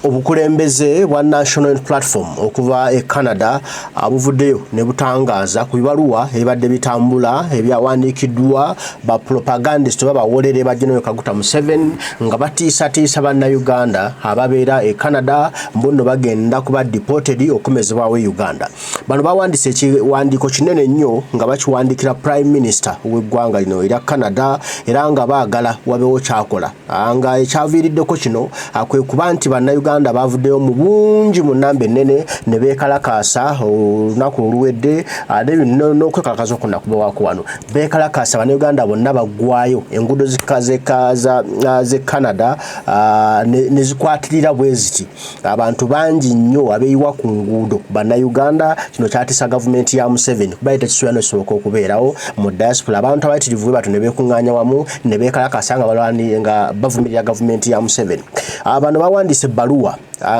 Obukulembeze bwa National Platform okuva e Canada buvuddeyo ne butangaaza ku bibaluwa ebibadde bitambula ebyawandiikiddwa ba propagandist oba bawolere ba General Kaguta Museveni nga batiisatiisa bannayuganda ababeera e Canada mbu nno bagenda kuba deported okukomezebwawo e Uganda. Bano bawandiise ekiwandiiko kinene nnyo nga bakiwandiikira Prime Minister w'eggwanga lino erya Canada era nga baagala wabeewo kyakola. Nga ekyaviiriddeko kino kwe kuba nti bannayuganda baavuddeyo mu bungi mu nnamba ennene ne beekalakaasa olunaku oluwedde n'okwekalakaasa okwo nakubawaako wano. Beekalakaasa bannayuganda bonna baggwayo enguudo z'e Canada ne zikwatirira bwe ziti. Abantu bangi nnyo abeeyiwa ku nguudo bannayuganda. Kino kyatiisa gavumenti ya Museveni kuba tekisuubira n'okisoboka okubeerawo mu diaspora. Abantu abayitirivu bwe batyo ne beekuŋŋaanya wamu ne beekalakasa nga balwani nga bavumirira gavumenti ya Museveni. Bano bawandiise ebbaluwa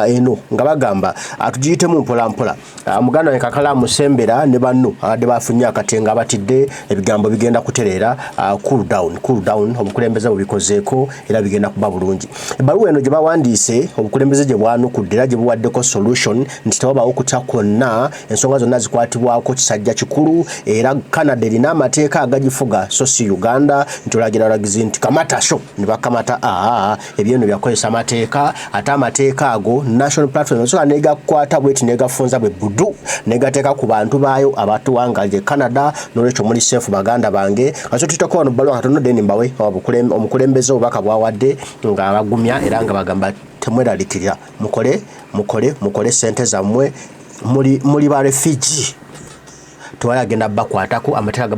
eno nga bagamba tugiyitemu mpola mpola. Muganda wange Kakala Musembera ne banno abadde bafunye akatengo abatidde ebigambo bigenda kutereera. Cool down, cool down, obukulembeze bubikozeeko era bigenda kuba bulungi. Ebbaluwa eno gye bawandiise obukulembeze gye bwanukudde era gye buwaddeko solution nti tewabaawo kutya kwonna, ensonga zonna zikwatibwako kisajja kikulu era Canada erina amateeka agagifuga so si Uganda nti olagira olagizi nti kamata sho ne bakamata. Ebyeno byakozesa amateeka ate amateeka ago National Platform esobola negakwata bweti negafunza bwe budu negateeka ku bantu baayo abatuwangalire Canada. N'olwekyo muli safe baganda bange. Kaso tutako wano bbaluwa katono then mbawe omukulembeze obubaka bwawadde nga abagumya era nga bagamba temweralikirira, mukole mukole mukole sente zammwe, muli ba refugee tewali agenda bakwatako, amateeka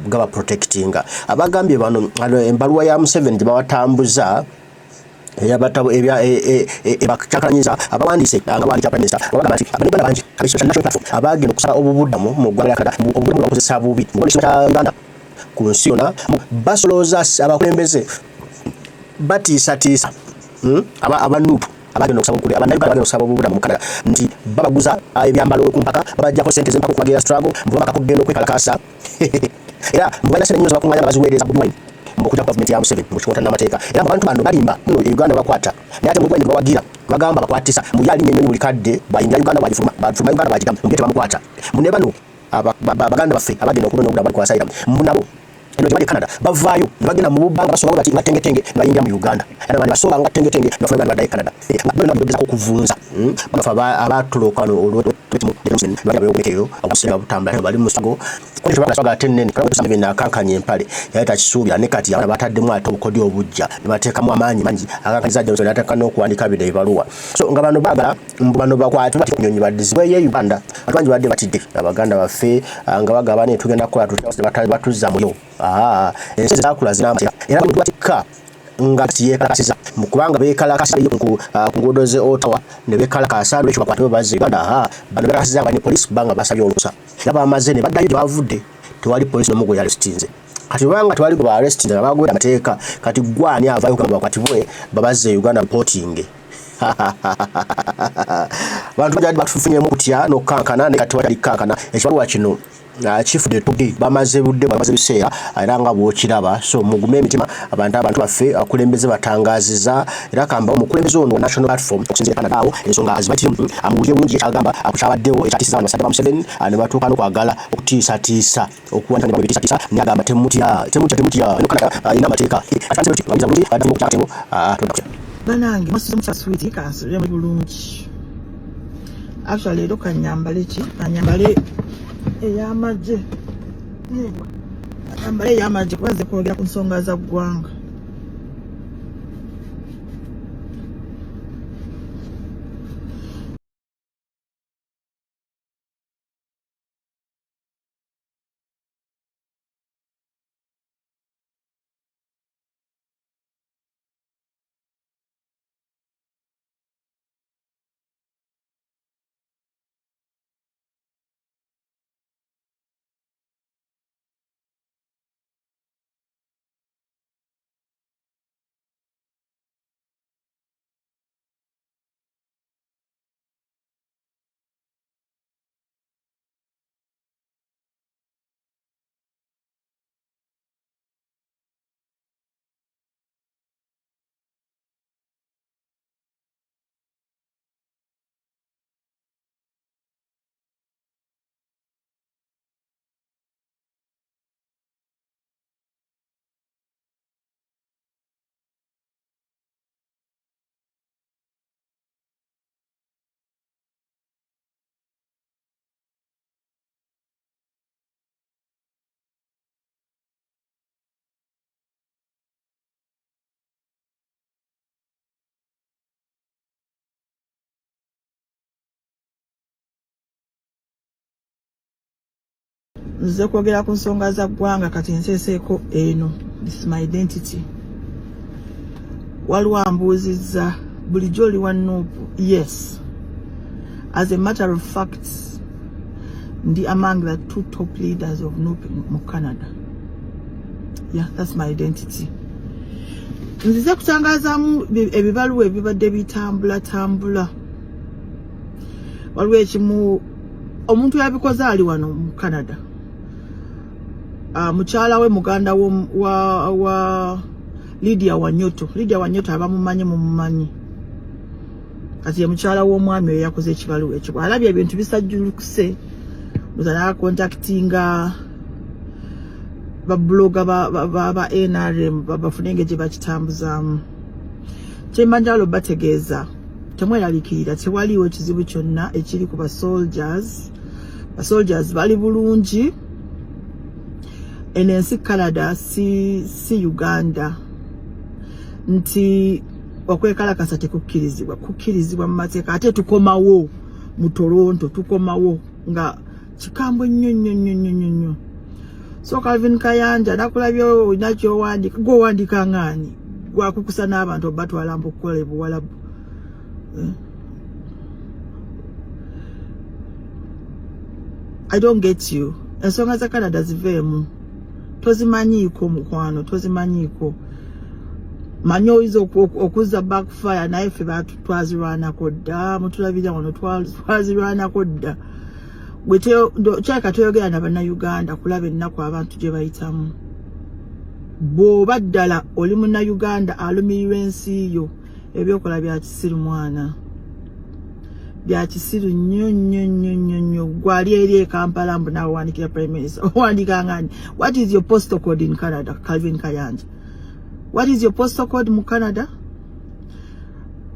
gaba protectinga. Abagambye bano embaluwa ya Museveni gye bawatambuza ebakyakanyiza abawandiise nga bawandiikira Prime Minister bagamba nti Abannayuganda bangi ab'ekitongole kya National Platform abagenda okusaba obubudamu mu ggwanga lya Canada obubudamu babukozesa bubi mu kya Uganda ku nsi yonna basolooza abakulembeze batiisatiisa aba NUP abagenda okusaba obukule Abannayuganda bagenda okusaba obubudamu mu Canada nti babaguza ebyambalo ku mpaka, babaggyako ssente z'empaka okubagira struggle mbu babaka kugenda okwekalakaasa era mbu balina ssente nnyo zebakuŋŋaanya nga baziweereza Bobi Wine mbu okujja ku gavumenti ya Museveni mu kikontana n'amateeka era mbu abantu bano balimba nno e Uganda bakwata naye ate Bobi Wine bawagira bagamba bakwatisa mbu ye alinnya ennyonyi buli kadde bw'ayingira Uganda bw'agifuluma bw'afuluma Uganda bw'agiddamu mbu ye tebamukwata mbu ne bano baganda baffe abagenda okunoonya obubudamu bali ku asylum mbu nabo eno gye bali e Canada bavaayo ne bagenda mu bubba nga basooba bati nga tengetenge ne bayingira mu Uganda era bandi basooba nga tengetenge ne bafuna Uganda baddayo e Canada nga byonna byogezaako okuvunza baffe abaatulooka wano olw'eyo butambula bali mu sago ate ennene akankanya empale yali takisuubira ne kati abaana bataddemu ate obukodyo obujja ne bateekamu amaanyi mangi akankaniza Johnson n'ateeka n'okuwandiika bino ebibaluwa. So nga bano baagala mbu bano bakwate bati nyonyi baddizibweyo e Uganda. Abantu bangi badde batidde abaganda baffe nga bagamba naye tugenda kukola tutya batuzza muyo. Ensi ezaakula zirina amateeka era batikka nga yeekalakasiza kubanga beekalakasa ku nguudo z'e Ottawa ne beekalakasa lwekyo bakwatibwe bazze Uganda. Bano beekalakasiza nga ne poliisi kubanga basabye olukusa era bamaze ne baddayo gye bavudde tewali poliisi n'omu gwe yaresitinze. Kati obanga tewali gwe baaresitinze nga bagoberera amateeka kati ggwe ani avaayo okugamba bakwatibwe babazze e Uganda reporting. Abantu bangi batufunyemu okutya n'okukankana naye kati tewali kukankana. Ekibaluwa kino kifudde ettugge bamaze budde bamaze biseera era nga bw'okiraba. So mugume emitima abantu abantu baffe abakulembeze batangaaziza era kamba omukulembeze ono wa National Platform okusinziira Canada awo ensonga azibatirimu amuwulire bulungi ekyagamba ku kyabaddewo ekyatiisiza bano basajja ba Museveni ne batuuka n'okwagala okutiisatiisa okuwandika ne babitiisatiisa naye agamba temutya temutya temutya eno Canada erina amateeka. Banange mwasuze mutya sweet kansubire muli bulungi. Actually leero kanyambale ki? Kanyambale ey'amagye. Kanyambale ey'amagye kuba nze kwogera ku nsonga za ggwanga. Nzize kwogera ku nsonga za ggwanga kati nseeseeko eno. This is my identity. Waliwo ambuuzizza bulijjo oli wa NUP? Yes. As a matter of fact, ndi among the two top leaders of NUP mu Canada. Yeah, that's my identity. Nzize kutangazaamu ebibaluwa ebibadde bitambulatambula. Waliwo ekimu omuntu yabikoze ali wano mu Canada. Mukyala we muganda wa Lydia Wanyoto. Lydia Wanyoto abamumanyi mumumanyi. Kati ye mukyala w'omwami oyo yakoze ekibaluwa ekyo. Bw'alabye ebintu bisajjulukuse, muza n'akontaktinga babuloga ba NRM bafune engeri gye bakitambuzaamu. Kyemba njagala obategeeza, temweraliikirira, tewaliiwo kizibu kyonna ekiri ku basoldiers. Basoldiers bali bulungi. Eno ensi Canada si Uganda nti okwekalakasa tekukkirizibwa, kukkirizibwa mu mateeka. Ate tukomawo mu Toronto, tukomawo nga kikambwe nnyo nnyo nnyo nnyo nnyo nnyo. So Calvin Kayanja, nakulabye olina kyowandiika, gweowandiika ngaani gwakukusa n'abantu obatwala mbu okukola ebuwalabu. I don't get you. Ensonga za Canada ziveemu, tozimanyiiko mukwano, tozimanyiiko. Manyi oyinza okuzza backfire, naye ffe twazirwanako dda. Mutulabira wano, twazirwanako dda. Gwe kyaka toyogera na Bannayuganda kulaba ennaku abantu gye bayitamu. Bw'oba ddala oli Munnayuganda alumirirwa ensi yo, ebyokola bya kisiru mwana, bya kisiru nnyo nnyo nnyo nnyo nnyo. Gwali eri e Kampala mbu naawe owandiikira Prime Minister, owandiika ngani? What is your postal code in Canada, Calvin Kayanja? What is your postal code mu Canada?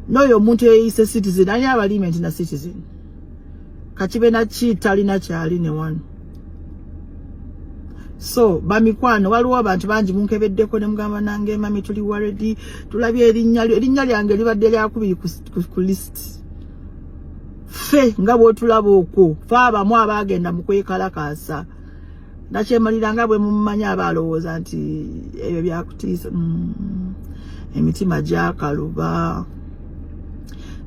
N'oyo omuntu eyeyise citizen, ani abalime nti na citizen kakibe naki talina kyali ne wano. So bamikwano, waliwo abantu bangi munkebeddeko ne mugamba nange mami tuli worried, tulabye erinnya lyo. Erinnya lyange libadde lyakubiri ku list. Ffe nga bw'otulaba okwo, fe abamu abaagenda mu kwekalakaasa, nakyemalira nga bwe mumumanyi aba alowooza nti ebyo byakutiisa. Emitima gyakaluba,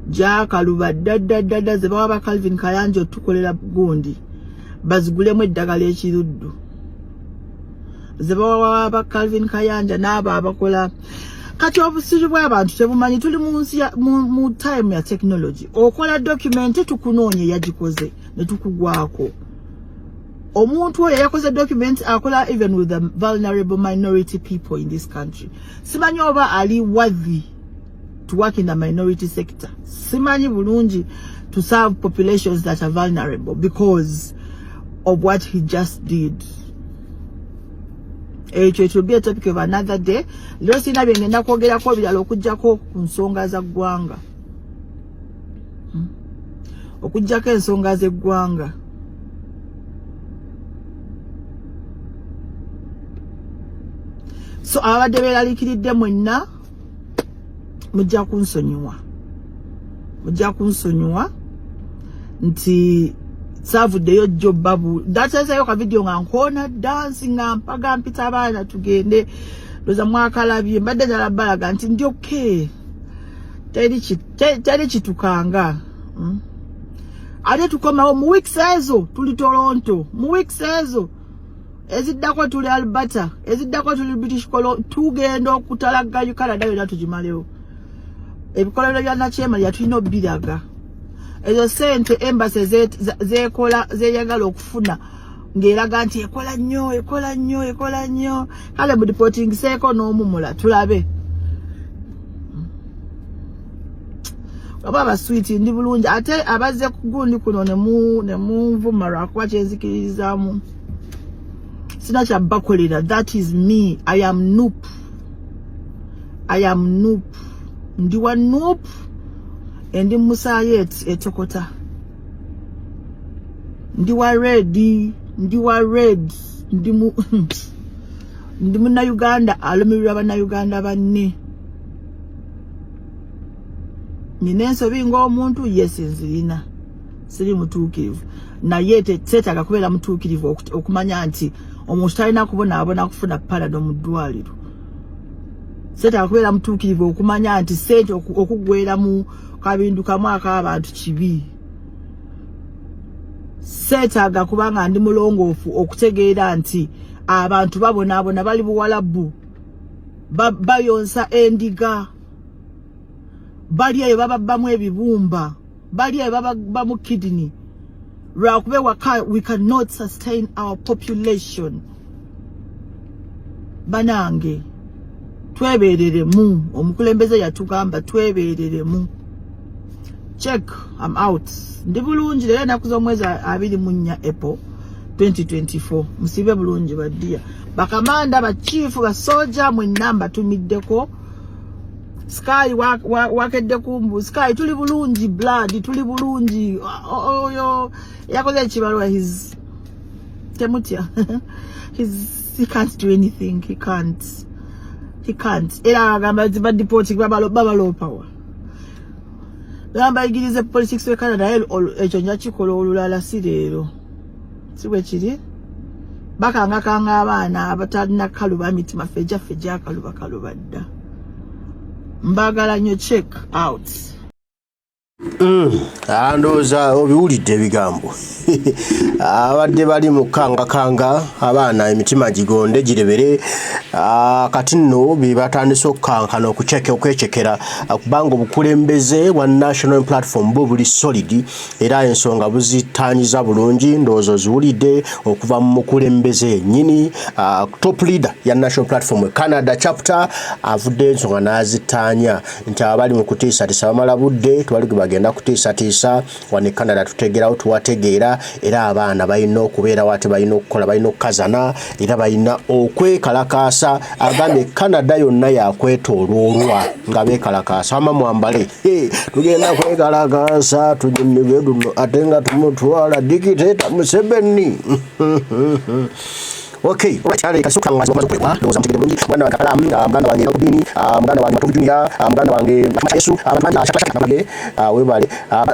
gyakaluba dda dda dda dda. Ze bawa ba Calvin Kayanja otukolera gundi, bazigulemu eddagala ekiruddu. Ze bawa ba Calvin Kayanja n'abo abakola kati obusiru bw'abantu tebumanyi tuli mu nsi mu time ya technology. Okola document, tukunoonya yagikoze ne tukugwako. Omuntu oyo yakoze document akola even with the vulnerable minority people in this country. Simanyi oba ali worthy to work in the minority sector, simanyi bulungi to serve populations that are vulnerable because of what he just did. Ekyo it will be a topic of another day. Leero sirina bye ngenda kwogerako birala okuggyako ku nsonga za ggwanga. Okuggyako ensonga z'eggwanga. So ababadde beeraliikiridde mwenna mujja kunsonyiwa, mujja kunsonyiwa nti saavuddeyo jjo babu ndateeseyo ka vidiyo nga nkoona dansi nga mpaga mpita abaana tugende, ndoza mwakalabye. Mbadde njala balaga nti ndi okay, teri kitukanga. Ate tukomawo mu weeks ezo tuli Toronto, mu weeks ezo eziddako tuli Alberta, eziddako tuli British Columbia. Tugenda okutalaga Canada yonna tugimalewo. Ebikolero bya nakyemalira tulina obbiraga. Ezo sente embassy zekola zeyagala okufuna ng'eraga nti ekola nnyo, ekola nnyo, ekola nnyo. Kale mu reporting seeko n'omumula tulabe oba abaswiti ndi bulungi. Ate abazze ku gundi kuno ne munvuma lwakuba kyenzikiririzaamu sina kyabbakolera. That is me. I am NUP, I am NUP, ndi wa NUP, endi musaayi etokota. Ndi wa red, ndi wa red, ndi Munnayuganda alumirirwa Bannayuganda banne. Nina ensobi ng'omuntu, yes, nzirina. Siri mutuukirivu, naye seetaaga kubeera mutuukirivu okumanya nti omuntu talina kubonaabona kufuna Panado mu ddwaliro. Seetaaga kubeera mutuukirivu okumanya nti sente okuggwera mu kabindu kamu ak'abantu kibi. Seetaaga kubanga ndi mulongoofu okutegeera nti abantu babonaabona, bali Buwalabu, bayonsa endiga, bali eyo bababbamu ebibumba, bali eyo bababbamu kidney lwakuba ewaka we cannot sustain our population. Banange, twebereremu. Omukulembeze yatugamba twebereremu. Check, I'm out. Ndi bulungi. Leero ennaku z'omwezi 24 April 2024. Musibe bulungi baddiya, bakamanda, bachiifu, basoja, mwenna mbatumiddeko. Sky wakedde kumbu sky. Tuli bulungi, blood, tuli bulungi. Oyo yakoze ekibalwa, his temutya, he can't do anything. He can't, he can't. Era agamba ba deport, babaloopawa. Gamba yigirize politics we Canada, naye ekyo nja kikola olulala, si leero. Si bwe kiri? Bakangakanga abaana abatalina kaluba mitima. Ffe egyaffe gyakaluba kaluba dda. Mbagala nnyo. Check out. Ndowooza obiwulidde ebigambo. Abadde bali mu kukangakanga abaana emitima gigonde girebere. Kati nno be batandise okukankana, okuceke, okwecekera, kubanga obukulembeze bwa National Platform bwo buli solid era ensonga buzitanyiza bulungi. Ndowooza oziwulidde okuva mu mukulembeze yennyini, top leader ya National Platform Canada chapter, avudde ensonga n'azitaanya nti abali mu kutiisatiisa bamala budde, tewali gwe bagenda kutiisatiisa wano e Canada. Tutegeerawo, tuwategeera, era abaana balina okubeerawo, ate balina okukola, balina okukazana, era balina okwekalakaasa. Agambye Canada yonna yakwetooloolwa nga beekalakaasa. Wama mwambale, tugenda kwekalakaasa, tunyumirwe luno ate nga tumutwala dictator Museveni. Okay, alright, kasuka nga maze kukolebwa. Ndowooza mutegedde bulungi. Muganda wange Kakalamu, muganda wange Nokubini, muganda wange Matovu Junior, muganda wange Yesu, abantu bangi, Shaka, webale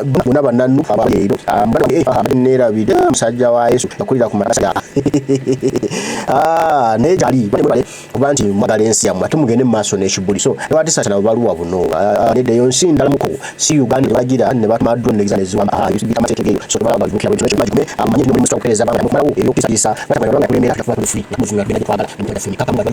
bonna bannannu abaleero. Muganda wange neerabidde, musajja wa Yesu yakulira ku malasa, naye gyali. Mwebale kuba nti mwagala ensi yammwe, ate mugende mu maaso n'ekibuli. So nebatisa nabo baluwa buno nedda, eyo nsi ndalamuko, si Uganda bagira ne batuma drone negiza neziwamba amateeka eyo. So tebala bavukira bwe kino magikume amanye nti mulimu okutereeza abanga mukumalawo ebyokutisatiisa nga kulembera tufuba tuli free muzunga tugenda gyetwagala mutafuni kaka lwaki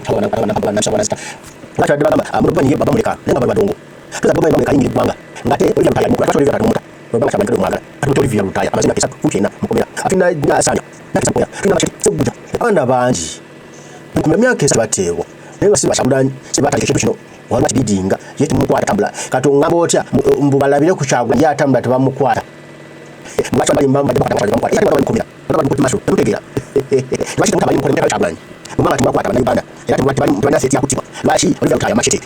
badde bagamba muno ye baba muleka, naye nga bali badongo tuza baba bamuleka ayingira eggwanga ngate Olivia Lutaya mukula Olivia Lutaya mumuta baba kyabali mwagala ate Olivia Lutaya amaze emyaka 3 kumpi 4 mukomera atulina Sanya tulina Sseggujja, abaana bangi mu myaka 3 bateebwa, naye nga si bakyagulanyi, si batandika ekintu kino. Waliwo kibidinga ye tumukwata tambula. Kati ongamba otya mbu balabire ku Kyagulanyi atambula tebamukwata? Lwaki mubanga temubakwata Bannayuganda era tebalina threat yakuttibwa? Lwaki Olivia Lutaya Machete,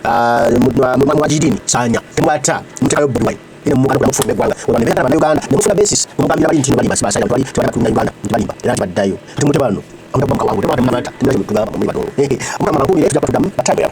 Mwajidini Sanya temubata, mutekayo Bobi Wine ine mumuganda mufuluma eggwanga olwa ne Bannayuganda ne mufuna basis mumugambira bali nti balimba, sibasajja tewali tewali batunda Uganda nti balimba era nti baddayo. Kati mute bano mukawangule temubata temubata mutugamba muli badongo. Mukama bakumire, tujja kutudamu batambulira.